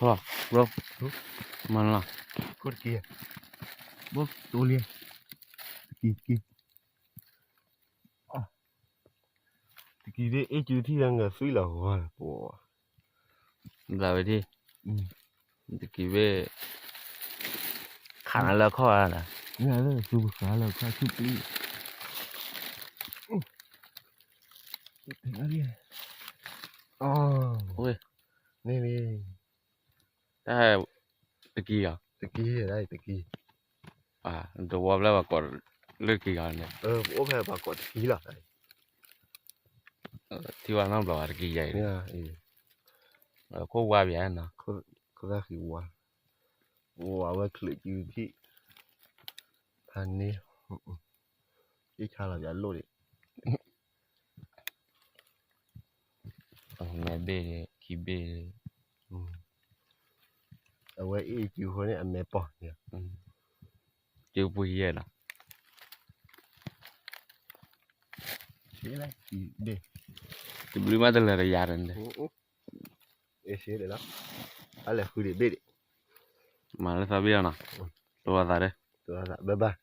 ဘျီ, မၤလီၤ, ခိၣ်တက့ၢ်, ဘိတိလံ, တက့ၢ်, တက့ၢ်, တက့ၢ်ဒ်အ့ၣ်ကၠူထံၣ်လၢငၢၤသွံၣ်လီၤဂီၤလီၤပှၤ, ဘျးဝဲဒၣ်, တက့ၢ်ဘ့ၣ်, ခးနၤလၢအခီၣ်ဧါ, မ့ၢ်လၢသူပဃးလၢအခီၣ်ဆူၣ်ပျံၤ, န့ၣ်လံ, တၢ်, တက့ၢ်ဧါ, တက့ၢ်, တက့ၢ်, တဝီဖျၢၣ်ပှၤကိးလၢတက့ၢ်ဧါန့ၣ်, ပအိၣ်ဖဲပှၤကိးတက့ၢ်လီၤ, ထံၣ်ဝဲနီတဘျီဘၣ်တက့ၢ်ယဲအံၤ, ခိၣ်ဝါဘၣ်နီၤ, ခိၣ်သၣ်ဃံဝါ, ဝဲချုးကၠူထံၣ်, ဖးန့ၢ်, အ့ၣ်ဆါလီၤပျးလိၣ်ဒံး မဲဘ့ၣ် ခံဘ့ၣ်, အဝဲအ့ၣ်ကၠူဃိန့ၣ် အမဲပီၢ်, ကၠူပူၤယဲၢ်နီၤ, တဘျုးမးတလၢာ်တယၤဒီး, အလဲၤဃုဒံးဘ့ၣ်ဒံး, မၤလၢသးဘ့ၣ်အီၤနီၤ, တိၤသးဒီး, ဘၣ်ဘၣ်